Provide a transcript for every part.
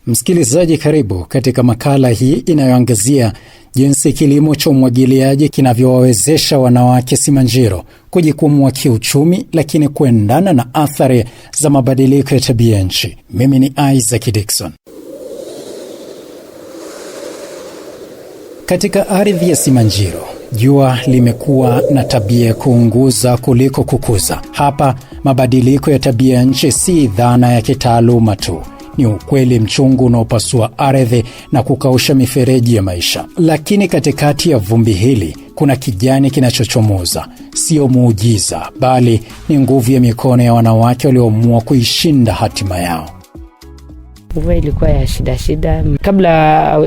Msikilizaji, karibu katika makala hii inayoangazia jinsi kilimo cha umwagiliaji kinavyowawezesha wanawake Simanjiro kujikwamua kiuchumi, lakini kuendana na athari za mabadiliko ya tabia nchi. Mimi ni Isaac Dixon. Katika ardhi ya Simanjiro, jua limekuwa na tabia ya kuunguza kuliko kukuza. Hapa mabadiliko ya tabia nchi si dhana ya kitaaluma tu, ni ukweli mchungu unaopasua ardhi na kukausha mifereji ya maisha. Lakini katikati ya vumbi hili kuna kijani kinachochomoza, sio muujiza, bali ni nguvu ya mikono ya wanawake walioamua kuishinda hatima yao. Mvua ilikuwa ya shida shida. Kabla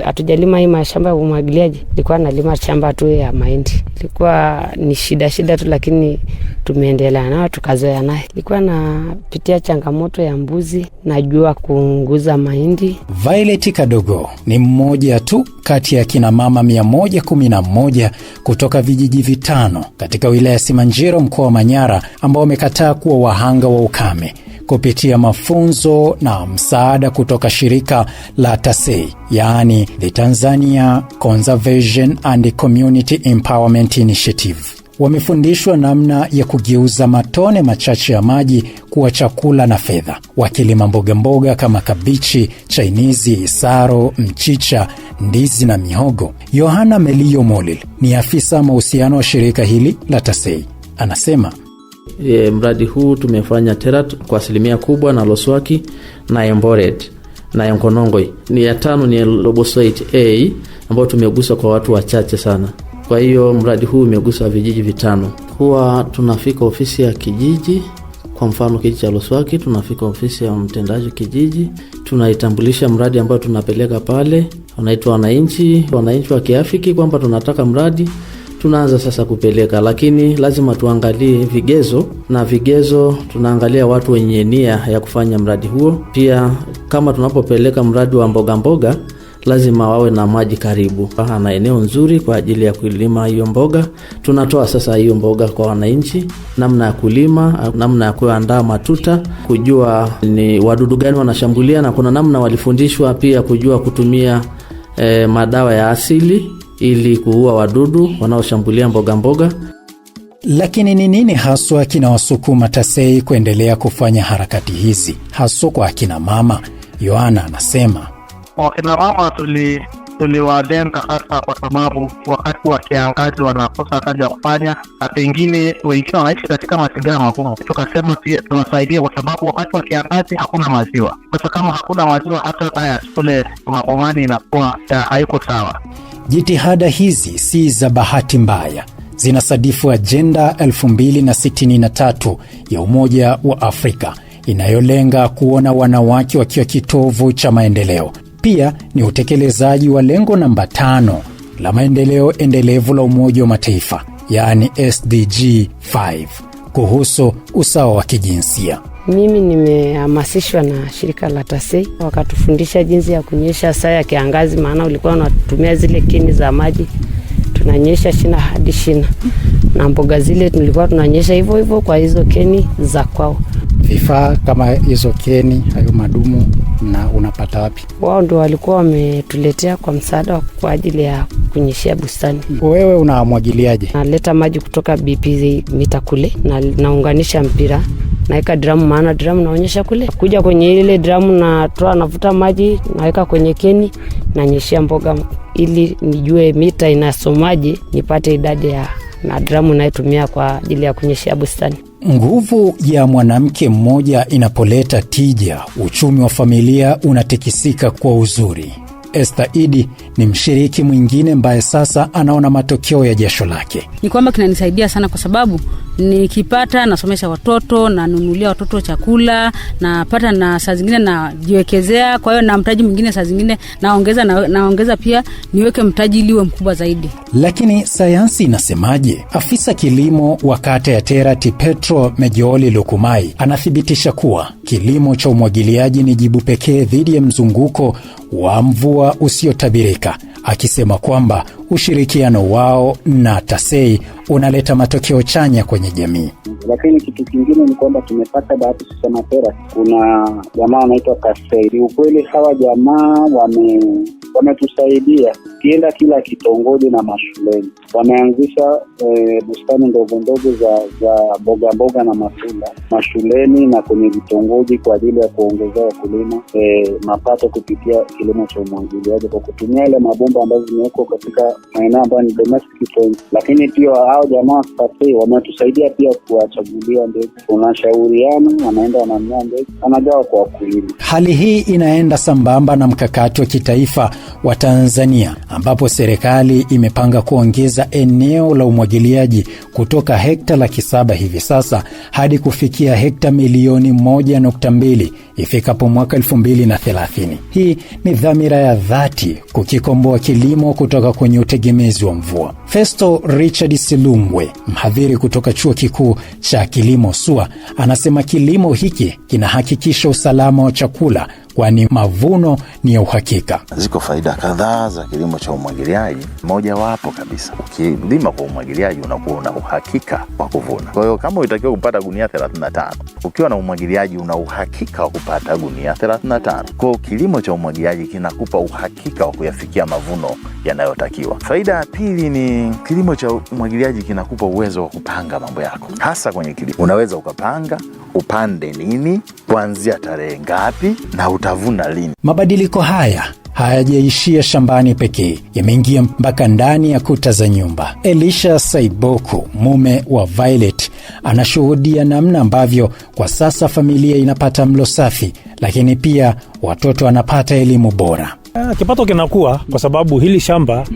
hatujalima hii mashamba ya umwagiliaji, ilikuwa nalima shamba tu ya mahindi, ilikuwa ni shida shida tu, lakini tumeendelea nayo tukazoea naye. Ilikuwa napitia changamoto ya mbuzi, najua kuunguza mahindi. Violet Kadogo ni mmoja tu kati ya kina mama 111 kutoka vijiji 5 katika wilaya ya Simanjiro mkoa wa Manyara ambao wamekataa kuwa wahanga wa ukame kupitia mafunzo na msaada kutoka shirika la TACEI, yaani The Tanzania Conservation and Community Empowerment Initiative. Wamefundishwa namna ya kugeuza matone machache ya maji kuwa chakula na fedha, wakilima mboga mboga kama kabichi, chainizi, saro, mchicha, ndizi na mihogo. Yohana Melio Molil ni afisa mahusiano wa shirika hili la TACEI, anasema mradi huu tumefanya Terat kwa asilimia kubwa na Loswaki na Emboret na Enkonongoi. Ni ya tano ni Lobosoit A ambayo tumegusa kwa watu wachache sana. Kwa hiyo mradi huu umegusa vijiji 5. Huwa tunafika ofisi ya kijiji, kwa mfano kijiji cha Loswaki, tunafika ofisi ya mtendaji kijiji, tunaitambulisha mradi ambao tunapeleka pale, wanaitwa wananchi, wananchi wakiafiki kwamba tunataka mradi, tunaanza sasa kupeleka, lakini lazima tuangalie vigezo, na vigezo tunaangalia watu wenye nia ya kufanya mradi huo. Pia kama tunapopeleka mradi wa mboga mboga, lazima wawe na maji karibu na eneo nzuri kwa ajili ya kulima hiyo mboga. Tunatoa sasa hiyo mboga kwa wananchi, namna ya kulima, namna ya kuandaa matuta, kujua ni wadudu gani wanashambulia, na kuna namna walifundishwa pia kujua kutumia madawa ya asili ili kuua wadudu wanaoshambulia mboga mboga. Lakini ni nini haswa kinawasukuma TACEI kuendelea kufanya harakati hizi haswa kwa akina mama? Yohana anasema wakina mama tuliwalenga hasa kwa sababu wakati wa kiangazi wanakosa kazi ya kufanya, na pengine wengine wanaishi katika mazingira magumu. Tukasema tunasaidia kwa sababu wakati wa kiangazi hakuna maziwa. Sasa kama hakuna maziwa, hata haya kule makomani inakuwa haiko sawa. Jitihada hizi si za bahati mbaya, zinasadifu ajenda 2063 ya Umoja wa Afrika inayolenga kuona wanawake wakiwa kitovu cha maendeleo. Pia ni utekelezaji wa lengo namba 5 la maendeleo endelevu la Umoja wa Mataifa, yaani SDG 5, kuhusu usawa wa kijinsia. Mimi nimehamasishwa na shirika la TACEI, wakatufundisha jinsi ya kunyesha saa ya kiangazi, maana ulikuwa unatumia zile kini za maji, tunanyesha shina hadi shina, na mboga zile tulikuwa tunanyesha hivyo hivyo kwa hizo keni za kwao. Vifaa kama hizo keni, hayo madumu, na unapata wapi? Wao ndio walikuwa wametuletea kwa msaada kwa ajili ya kunyeshea bustani. Wewe unamwagiliaje? Naleta maji kutoka BP mita kule na naunganisha mpira, naweka dramu, maana dramu naonyesha kule. Kuja kwenye ile dramu natoa, navuta maji, naweka kwenye keni, nanyeshea mboga ili nijue mita inasomaje, nipate idadi ya na dramu nayotumia kwa ajili ya kunyeshea bustani. Nguvu ya mwanamke mmoja inapoleta tija, uchumi wa familia unatikisika kwa uzuri. Esther Idi ni mshiriki mwingine ambaye sasa anaona matokeo ya jasho lake. Ni kwamba kinanisaidia sana kwa sababu nikipata nasomesha watoto, nanunulia watoto chakula, napata na saa zingine najiwekezea. Kwa hiyo na mtaji mwingine saa zingine naongeza pia niweke mtaji ili uwe mkubwa zaidi. Lakini sayansi inasemaje? Afisa kilimo wa kata ya Terati Petro Mejooli Lukumai anathibitisha kuwa kilimo cha umwagiliaji ni jibu pekee dhidi ya mzunguko wa mvua usiotabirika akisema kwamba ushirikiano wao na TASEI unaleta matokeo chanya kwenye jamii. Lakini kitu kingine ni kwamba tumepata bahati sisi Matera, kuna jamaa wanaitwa TASEI. Ukweli hawa jamaa wametusaidia kienda kila kitongoji na mashuleni. Wameanzisha bustani ndogo ndogo za mboga mboga na matunda mashuleni na kwenye vitongoji kwa ajili ya kuongezea wakulima mapato kupitia kilimo cha umwagiliaji kwa kutumia ile mabomba ambazo zimewekwa katika maeneo ambayo ni domestic point. Lakini pia hao jamaa TASEI wametusaidia pia kuwachagulia mbegu. Tunashauriana, wanaenda wananunua mbegu, wanagawa kwa wakulima. Hali hii inaenda sambamba na mkakati wa kitaifa wa Tanzania ambapo serikali imepanga kuongeza eneo la umwagiliaji kutoka hekta 700,000 hivi sasa hadi kufikia hekta 1.2 milioni ifikapo mwaka 2030. Hii ni dhamira ya dhati kukikomboa kilimo kutoka kwenye utegemezi wa mvua. Festo Richard Silungwe, mhadhiri kutoka Chuo Kikuu cha Kilimo SUA, anasema kilimo hiki kinahakikisha usalama wa chakula kwani mavuno ni ya uhakika. Ziko faida kadhaa za kilimo cha umwagiliaji. Moja wapo kabisa, ukilima kwa umwagiliaji unakuwa una uhakika wa kuvuna. Kwa hiyo kama unatakiwa kupata gunia 35, ukiwa na umwagiliaji una uhakika wa kupata gunia 35. Kwa hiyo kilimo cha umwagiliaji kinakupa uhakika wa kuyafikia mavuno yanayotakiwa. Faida ya pili ni kilimo cha umwagiliaji kinakupa uwezo wa kupanga mambo yako, hasa kwenye kilimo. Unaweza ukapanga upande nini, kuanzia tarehe ngapi na utavuna lini. Mabadiliko haya hayajaishia shambani pekee, yameingia mpaka ndani ya kuta za nyumba. Elisha Saiboku, mume wa Violet, anashuhudia namna ambavyo kwa sasa familia inapata mlo safi, lakini pia watoto wanapata elimu bora. Kipato kinakuwa kwa sababu hili shamba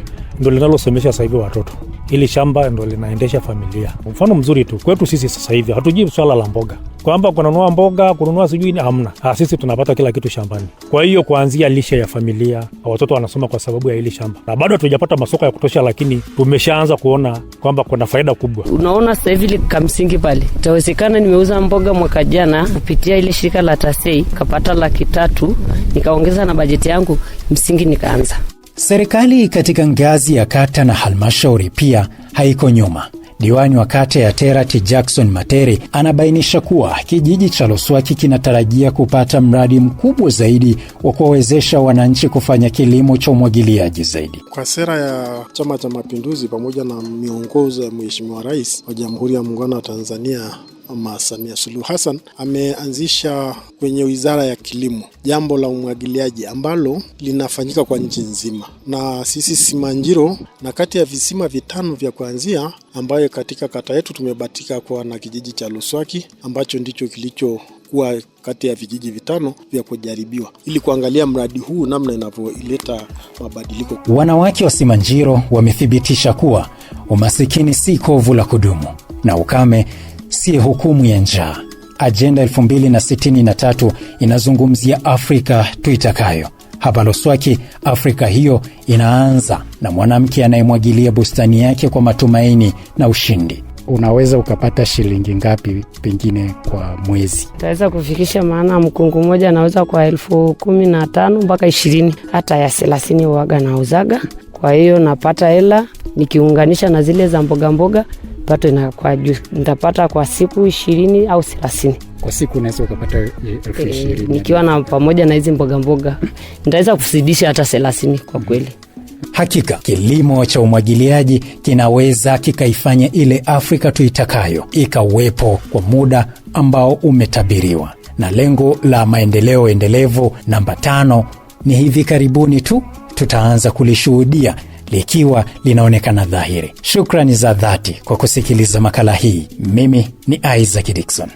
ndo linalosomesha sasa hivi watoto. Hili shamba ndo linaendesha familia. Mfano mzuri tu kwetu sisi sasa hivi hatujui swala la mboga, kwamba kununua mboga, kununua sijui ni hamna. Sisi tunapata kila kitu shambani. Kwa hiyo kuanzia lishe ya familia, watoto wanasoma kwa sababu ya hili shamba, na bado hatujapata masoko ya kutosha, lakini tumeshaanza kuona kwamba kuna faida kubwa. Unaona sasa hivi kamsingi pale itawezekana. Nimeuza mboga mwaka jana kupitia ile shirika la TASEI kapata 300,000, nikaongeza na bajeti yangu msingi nikaanza. Serikali katika ngazi ya kata na halmashauri pia haiko nyuma. Diwani wa kata ya Terati Jackson Materi anabainisha kuwa kijiji cha Loswaki kinatarajia kupata mradi mkubwa zaidi wa kuwawezesha wananchi kufanya kilimo cha umwagiliaji zaidi. Kwa sera ya Chama cha Mapinduzi pamoja na miongozo ya Mheshimiwa Rais wa Jamhuri ya Muungano wa Tanzania Mama Samia Suluhu Hassan, ameanzisha kwenye Wizara ya Kilimo jambo la umwagiliaji ambalo linafanyika kwa nchi nzima, na sisi Simanjiro na kati ya visima 5 vya kuanzia ambayo katika kata yetu tumebahatika kuwa na kijiji cha Loswaki ambacho ndicho kilicho kuwa kati ya vijiji 5 vya kujaribiwa ili kuangalia mradi huu namna inavyoleta mabadiliko. Wanawake wa Simanjiro wamethibitisha kuwa umasikini si kovu la kudumu na ukame si hukumu ya njaa. Agenda 2063 inazungumzia Afrika tuitakayo. Hapa Loswaki, Afrika hiyo inaanza na mwanamke anayemwagilia bustani yake kwa matumaini na ushindi. Unaweza ukapata shilingi ngapi pengine kwa mwezi? Utaweza kufikisha, maana mkungu mmoja anauza kwa 15,000 mpaka 20, hata ya 30 huaga nauzaga. Kwa hiyo napata hela nikiunganisha na zile za mboga mboga, pato inakuwa juu. Nitapata kwa siku 20 au 30. Kwa siku unaweza ukapata 20,000. Nikiwa na pamoja na hizi mboga mboga nitaweza kuzidisha hata 30 kwa kweli. Hakika kilimo cha umwagiliaji kinaweza kikaifanya ile Afrika tuitakayo ikawepo kwa muda ambao umetabiriwa. Na lengo la maendeleo endelevu namba 5 ni hivi karibuni tu tutaanza kulishuhudia likiwa linaonekana dhahiri. Shukrani za dhati kwa kusikiliza makala hii. Mimi ni Isaac Dixon.